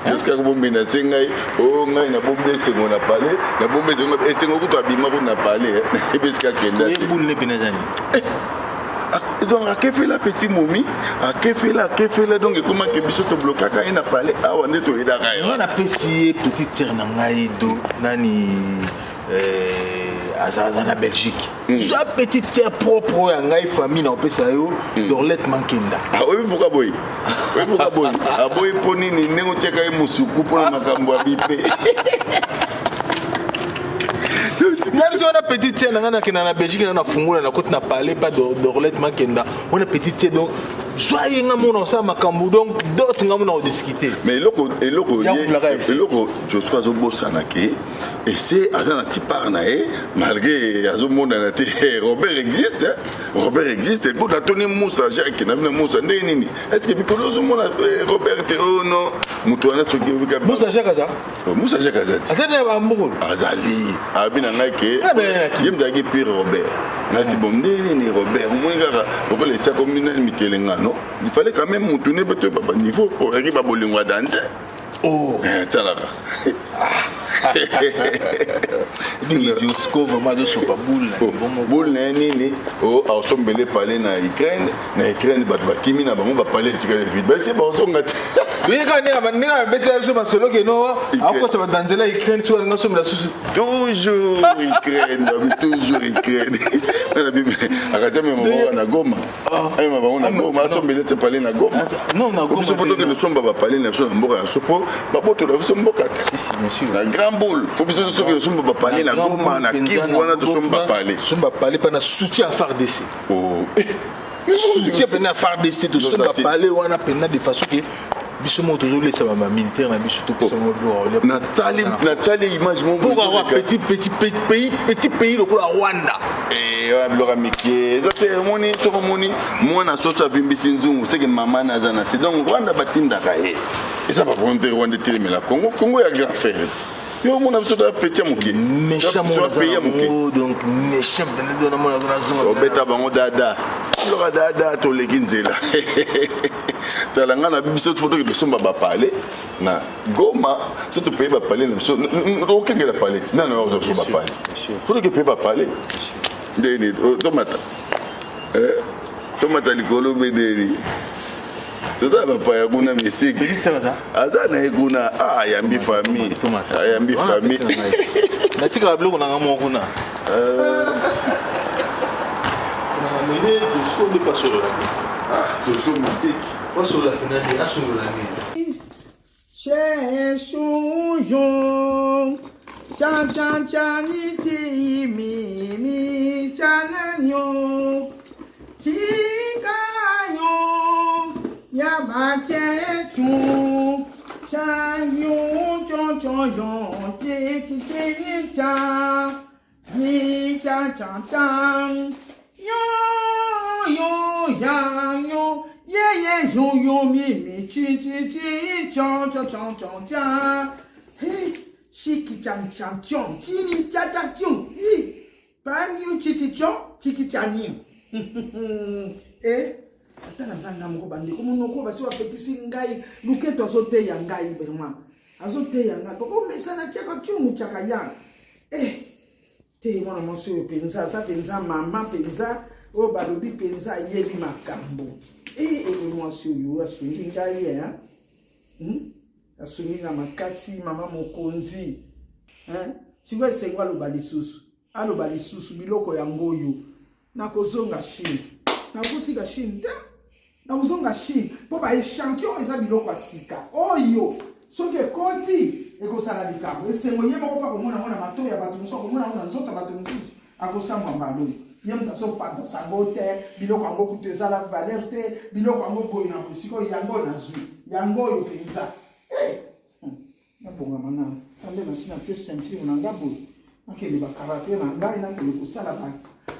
josko akobombena se ngai o oh, ngai nabombi esengo na palais nabombi esengo esengo kutu abima kutu na palais ebi esika akenda te bule ne pena ezani eh, donc akefela petit momi akefela akefela donc ekomaki biso toblokaka ye na palais awa nde toyedaka ye ngai napesi ye petite sœur na ngai do nani eh, aza na belgique hmm. zwa petite sœur propre oyo ya ngai famille na opesa yo hmm. dorlette mankenda ah, oyebi pourquoi boye oyebi pourquoi boye aboyi mpo nini ndenge otiaka ye mosuku mpo na makambo ya bipe nga biso wana petite sœur na ngai nakenda na belgique na nafungola nakoti na palais pa dorlette makenda wana petite sœur donc zwa ye nga mona osala makambo donc dot nga mona odiscute mais eloko eloko eloko josco azobosana ke ese aza na tipart na ye malgré azomonana te robert existe robert existe mpo natoni musa jacques na bino musa ndenge nini est ce que mikolo ozomona eh, robert te oh non moto wana soki musa jacques aza oh, musa jacques aza te aza na bambokolo azali abi na ngai ke ye moto azalaki pire robert nasi bon ndenge nini robert omoni kaka lokola esi akomi nani mitelengano il fallait quand même motu ne mpe toyeba baniveau oyaki babolingo ya danze Oh. Eh, talaka. Diosco vraiment azosopa boule na oh, boule na ye nini oh, aosombele palais na Ukraine na Ukraine bato bakimi na bango bapalais etikali vide basi baozonga te oyeka ndenge abetela biso masolo keno akokota badanzela Ukraine soki alinga asombela susu toujours Ukraine babi toujours Ukraine akati amema bango na Goma amema bango na Goma asombele te palais na Goma biso fo tokende somba bapalais na biso na mboka na biso mpo babotola biso mboka te na grand boule fo biso soki tosomba bapalais na Goma na Kivu wana tosomba bapalais somba palais mpa na soutien ya FARDC oh. eh. soutien mpena ya FARDC tosomba palais wana mpena de façon ke biso moko tozolesa ba militaire na biso topesa bango biloko natali natali image moko pour avoir petit petit petit pays petit pays lokola Rwanda eh wana biloko ya mike eza te omoni soki omoni mwana soso avimbisi nzungu seke mama na aza na se donc Rwanda batindaka ye eza ba problème te Rwanda etelemela Congo Congo ya grand frère te yo omona biso toya petit ya moke méchant toya pays ya moke donc méchant obeta bango dada biloko ya dada toleki nzela tala ngai na biso fo toke tosomba bapale na goma so topeye bapale na biso okengela pale te nani oza biso bapale fo toke peye bapale ndeni oh, tomata eh, tomata likolo mpe ndeni toza bapaya kuna misiki aza na ye kuna ah, ayambi famille ayambi famille natikaka biloko na nga moko kuna euh. Cha cha cha ni ti mi mi cha na nyo ti ka yo ya ba che chu cha yo cho cho yo ti ki ti ni cha ni cha cha cha yo yo ya yo Ye ye yo yo mi mi chi chi chi chon chon chon chon chan. Hey, chiki chan chan chon, chini cha cha chon. Hi. Pangi chi chi chon, chiki chani. Eh, ata naza nga moko bandeko monoko basi bapekisi ngai luketo azoteya ngai vraiment azoteya ngai kokomesana tiaka tiungu tiaka ya eh te mwana mwasi oyo mpenza aza mpenza mama mpenza oyo balobi mpenza ayebi makambo e eh, eh, mwasi oyo asungi ngai eh? hmm? asungi nga makasi mama mokonzi eh? sikoyo esengo aloba lisusu aloba lisusu biloko yango oyo nakozonga chine nakotika chine te nakozonga chine mpo ba echantillon eza biloko ya sika oyo soki ekoti ekozala likambo esengo ye moko mpe akomona yango na matoi ya bato mosusu akomona yango na nzoto ya bato mosusu akosambwa mbala oyo ye moto azopanza sango te biloko yango kutu ezala valeur te biloko yango boye na boye sikoyo yango oyo nazwi yango oyo mpenza eh! hmm. nabongama nanu nde nasi natie ceinture na nga boye nakende bakarate na ngai nakende kosala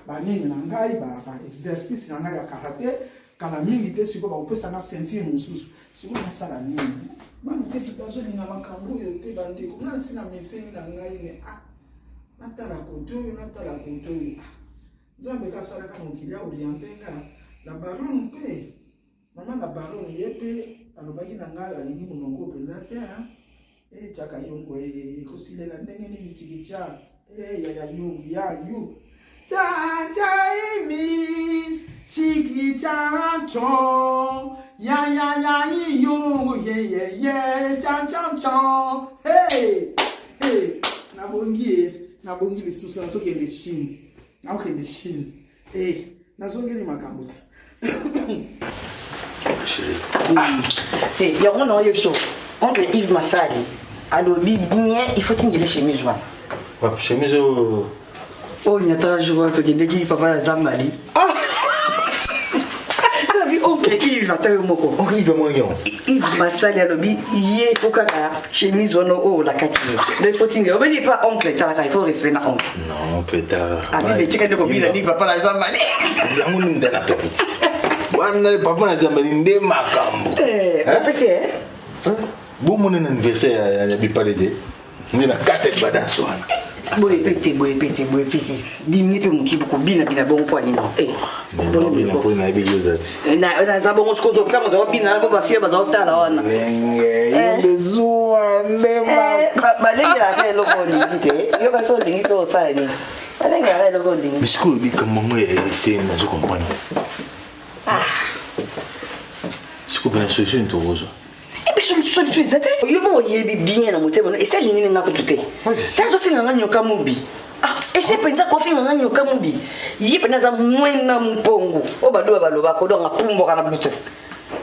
banini na ngai baexercice na ngai ya karate kala mingi te sikoyo bakopesa nga ceinture mosusu sikoyo nasala nini baluketu bazolinga makambo oyo te bandeko nga nasi na meseni na ngai me ah natala kote oyo natala kote oyo ah nzambe ka asalaka mokili ya oriente nga la baronne mpe Mama la baronne ye pe alobaki na ngai alingi monoko mpenza te hein. Eh chaka yongo eh ekosilela ndenge nini chikicha eh ya ya yu ya yu cha cha imi chikicha cho ya ya ya yongo ye ye ye cha cha cho hey hey nabongi ye nabongi lisusu nazokende Chine nakokende Chine Eh, nazongeli makambo te. Te, yango na oyebi so oncle Yves Masali alobi bien il faut tingele chemise wana. Wapi chemise oyo? Oyo nyata jour wana tokendeki papa ya Zambali. Ah! Alobi oncle Yves ata yo moko. Oncle Yves amoni yango. Yves Masali alobi ye faut kaka chemise wana oyo olakaki ye. Donc il faut tingele. Obeni pa oncle talaka il faut respect na oncle. Non, oncle talaka. Abi betika nde kobina ni papa na Zambali. Yango nini nde na topiti. Wana papa na Zambali nde makambo. Eh, opesi eh? Bomona na anniversaire ya bipale te. Nde na kata badanse wana. Boye pe te, boye pe te, boye pe te. Dimine pe moki bokobina bina bongo mpo anino. Eh. Bina mpo nayebi yo oza te. Eh, naza bongo sikoyo ntango ozakobina na bo bafie bazakotala wana. Zuwa nde eh, balengelaka eloko olingi te. Yo kasi olingi te osala nini? Balengelaka eloko olingi. Mais sikoyo likambo yango ya ese nazo comprendre te. Ah. Sikoyo bena solution tokozwa. epe solution eza te yo moko oyebi bien na motema no esi alingi nga kutu te te azofinga nga nyoka mobi ah, esi mpenza kofinga nga nyoka mobi ye mpenza aza mwena mopongo oyo baluba balobaka odonga pumbwaka na butu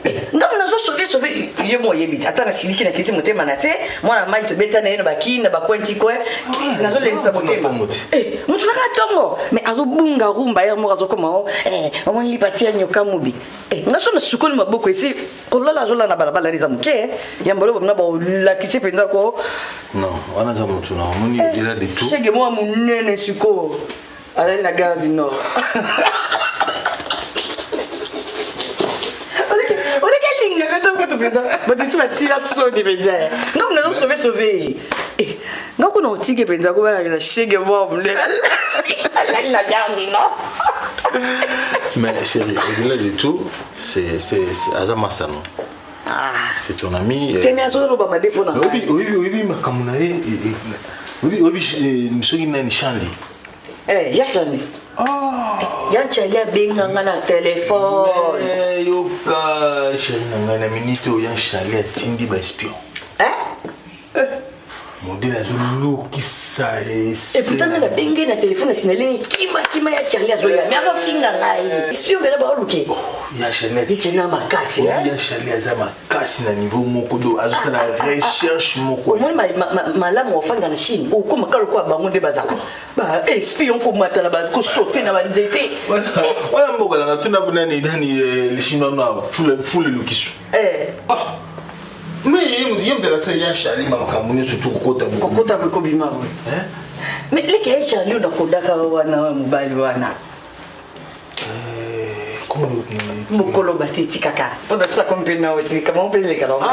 eh, ngambo nazo sauve sauve ye moko oyebi te ata nasiliki nakiti motema na te mwana mai tobeta na ye na bakini na bacoin ti coin ah, nazolembisa motema eh, moto nanga ntongo mais azobunga rumba ye moko azokoma o eh, omoni lipati ya nyoka mobi nga so nasukoli maboko esi kolala azolala na balabala eza moke eh. ya mbalo bamina baolakisi mpenza ko non wana aza motu na omoni eh, au-delà de tout shege mwa monene sikoyo alali na gare du nord oleki alingaka to kutu mpenza bato biso basila soni mpenza nga mona azo sauve sauve eh, nga kuna otike mpenza kobalakisa shege mwa monene alali na gare du nord Mais chérie, au-delà de tout, c'est c'est aza masano. Ah. C'est ton ami. Te mais azoloba mabe pona. Oyebi oyebi oyebi makambo na ye oyebi oyebi soki nani Charlie. Eh, ya Charlie. Oh. Ya Charlie abenga nga na telefone. Eh, yoka chérie na ngai na minute oyo ya Charlie atindi ba espion. Eh? Modèle azolukisa eputant nga nabenge na telefone asinale kima kima ya charlie azoya me azofinga ngai espion mpena baoluke oh, ya na makasi ya charlie aza makasi na niveau moko do azosala recherche moko omoni malamu ofanda na chine okoma kaka lokola bango nde bazala ba espion komata na kosote na banzete wana mboka nanga tuna nani nani eh, chinois na fule lukisu Eh. Ah. Mais ye moto alakisa ya Charlie makambo nyonso tu kokota boye. Kokota boye kobima boye. Eh? Mais leki ya Charlie onakodaka wana mobali wana. Eh, Mokoloba te tikaka. Mpo na sako mpe na otika bango mpe eleka bango.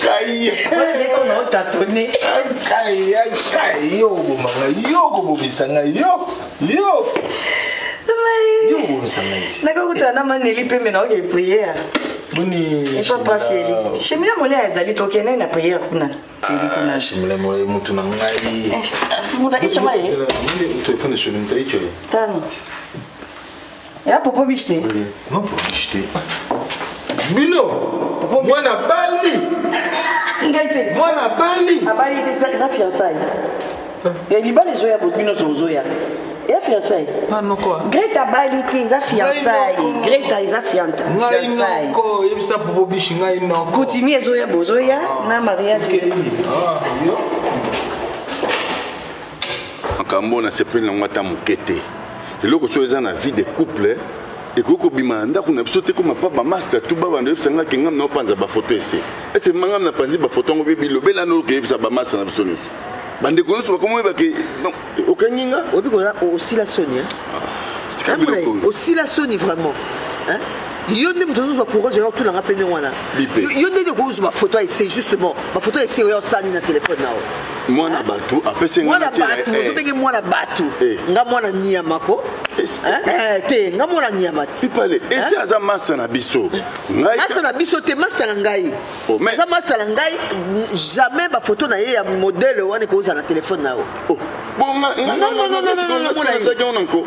Kai. Kai, kai, yo oboma ngai, yo okobomisa ngai, yo, yo. Yo okobomisa ngai. Nakokutana na maneli pembe na oke prière. Boni. Papa Feli. Shemila Molia azali tokende na prière kuna. Feli kuna. Shemila Molia mutu na ngai. Muta icha mai. Telefone sur muta icha. Tano. Ya popo biche te. Non popo biche te. Bino. Mwana bali. Ngai te. Mwana bali. Abali te eza fiançailles. Ya libala ezoya bino ozoya. Ya fiançailles. Greta abali te eza fiançailles. Greta eza Ngai fiançailles. noko yebisa popo biche ngai noko. Coutumier ezoya bozoya na mariage. Ah, yo. Makambo oyo nasepeli nango ata moke te. Eloko soki eza na vie de couple ekoki kobima na ndako na biso te koma pa bamasta tu babanda oyebisa nga ke ngam na opanza bafoto ese ese ma ngam napanzi bafoto yango mpe bilobela na okoyebisa bamasta na biso nyonso bandeko nyonso bakoma oyeba ke okangi nga oyebi koza osila soni tika biloko oyo. osila soni vraiment Hein? yo nde moto ozozwa courage ya otuna nga mpe ndenge wana yo nde nde okozwa bafoto ya ese justement bafoto ya ese oyo osani na telefone na yo mwana bato apesi nga mwana na tia bato ozobenge mwana bato nga mwana nyama ko Hein? Eh, te nga mwana nyama ti pipale ese aza masta na biso ngai masta na biso te masta na ngai aza masta na ngai jamais bafoto na ye ya modele wana ekozala na telefone na yo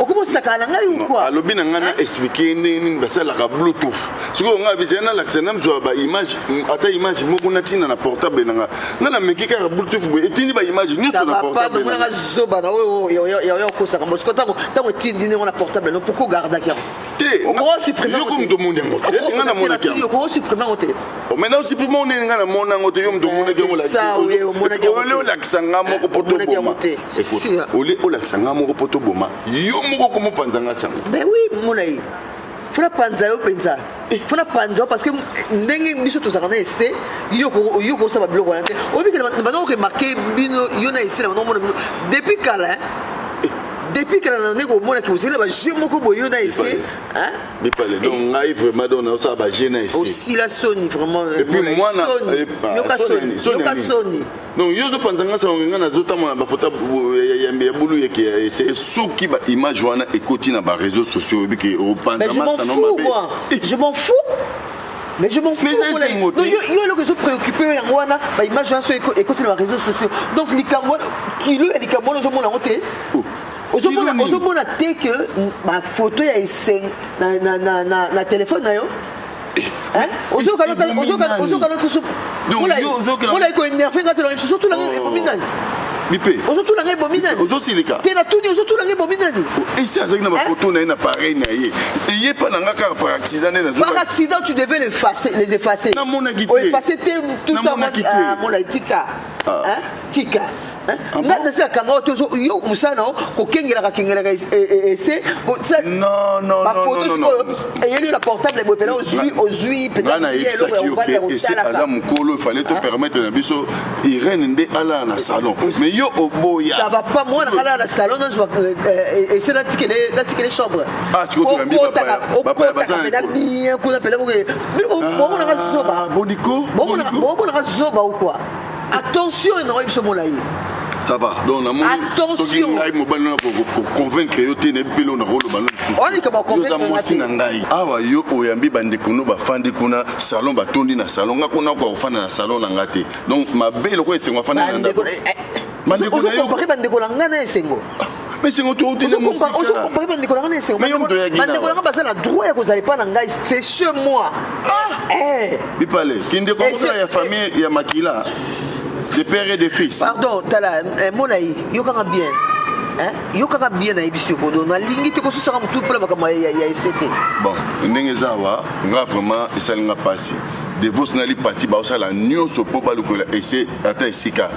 okomosakana na ngai ou quoi alobi na ngai na explike ndenge nini basalaka bluetooth sikoyo ngai abisa nalakisa namzwa baimage ata image moko natinda na portable na ngai ngai nameki kaka bluetooth boye etindi baimage nyonso na portable na omonaka zoba na oyo ya okosaka bosiko ntango ntango etindi ndenge na portable no pourquoi ogardaki yango te yoko moto omoni yango te esi ngai namonaki yango okosupprime yango te mais na osupprime ngo nini ngai namona yango te yo moto omonaki yango ole olakisa ngai moko mpo toboma ole olakisa ngai moko mpo toboma yo moko komopanza ngai sango ben oui mona ye fona panza yo mpenza fona panza yo parce que ndenge biso tozalaka na ese yo kosala babiloko wana te oyebi ke banda koremarke bino yo na ese na banda komona bino depuis kala depuis kala na ndenge omonaki ozali na bajeu moko boye yo na ese mipale donc ngai vraiment donc naosala bajeu na ese osila soni vraiment et puis mwana yoka soni yoka soni donc yo ozopanza nga sango ngai nazotambola na bafoto ya bulu yeke ya ese soki baimage wana ekoti na bareseau sociaux oyebi ke opanza masano mabe je m'en fous mais je m'en fous donc yo yo eloko ezo préoccupé yo yango wana baimage wana so ekoti na bareseau sociaux donc likambo wana kilo ya likambo wana ozomona yango te ozomona te ke bafoto ya eseng na telefone na yo ozokana te koénerve nga te ozotuna nga ebomi nani bipe ozotuna nga ebomi nani ozosilika te natuni ozotuna nga ebomi nani esi azalaki na bafoto na ye na pareil na ye eye mpa na nga kaka par accident nde par accident tu devais les effacer les effacer namonaki te oeffacer te tout ça mona tika tika nga nasi akanga yo tozo yo mosala na yo kokengelaka kengelaka ese bafoto sikoyo eyeli yo na portable boye mpena ozwi ozwi mpenza nayebisaki yo ke ese aza mokolo efale to permettre na biso irene nde alala na salon mais yo oboya ça va pas mwana alala na salon nazwa ese natikele chambre okotaka okotaka mpena bien kuna mpena bomonaka zoba bomonaka zoba ou quoi attention na oyebi biso molai ça va donc namoni soki ngai mobali na koconvaincre yo te nayebi mpe leo nakoloba no lisusuoza mwasi na ngai awa yo oyambi bandeko no bafandi kuna salon batondi na salon nga kuna okoka kofanda na salon na nga te donc mabe lokola esengo afandi na ndako bandeko na yo bandeko na ngai na esengo mais esengo touteli ozokompare bandeko na ngai na esengo bandeko na ngai baza na droit ya kozala epai na ngai c'est chez moi bipale kindeko moko ya famille ya makila de père et de fils pardon tala mona ye yokanga bien yokanga bien nayebisi yo bodo nalingi te kosusaka motu mpona makambo ya ese te bon ndenge eza awa nga vraiment esali nga mpasi devos na lipati baosala nyonso mpo balukola ese ata esika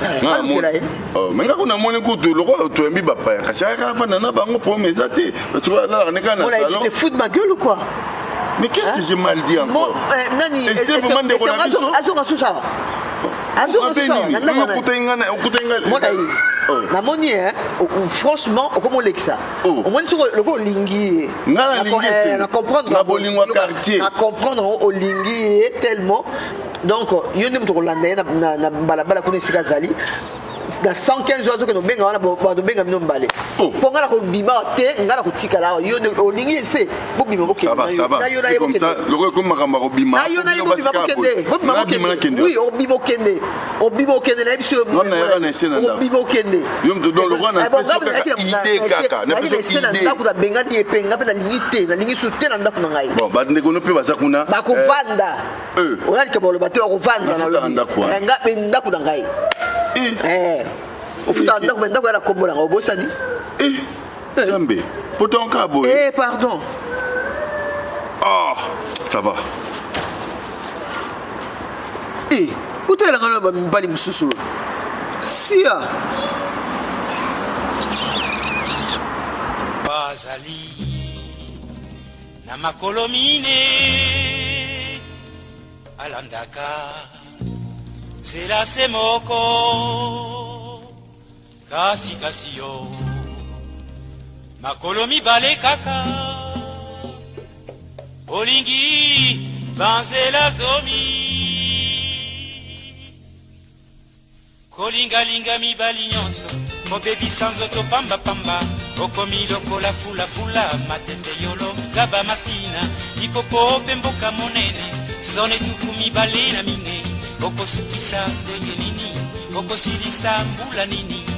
me nga kuna namoni kutu lokola toyambi bapaya kasi ayaka afanda na bango problème eza te soki alalaka nde kaka na salon tu te fous de ma gueule ou quoi Mais qu'est-ce que j'ai mal dit encore Bon, nani Ese vraiment ndeko na biso azonga susu awa. Mona ye namoni ye franchement okomi olekisa omoni soki loko olingi ye na comprendre na bolingo ya quartier na comprendre yango olingi ye tellement donc yo nde moto okolanda ye na balabala kuna esika azali na 115 oyo azokende obenga wana bazobenga bino mibale mpo ngai nakobima te ngai nakotikala awa yo olingi ese bobima bokende lokola ekomi makambo ya kobima na yo na ye bobima bokende bobima bokende oui obima okende obima okende nayebi so obima okende ese na ndako nabengani ye mpe ngai mpe nalingi te nalingi su te na ndako na ngai bon bandeko no mpe baza kuna bakovanda oya likambo oloba te bakovanda nga mpe ndako na ngai ofutaka ndako me ndako ya na kombo na ngai obosani nzambe pourtant kaka boye pardon ah ça va otalelanga na bamibali mosusu sia bazali na makolo mine alandaka nzela se moko kasi kasi yo makolo mibale kaka olingi banzela zomi kolingalinga mibali nyonso kobebisa nzoto pambapamba okomi lokola fulafula matete yolo gaba masina lipopo mpe mboka monene zone 24 okosukisa ndenge nini okosilisa mbula nini.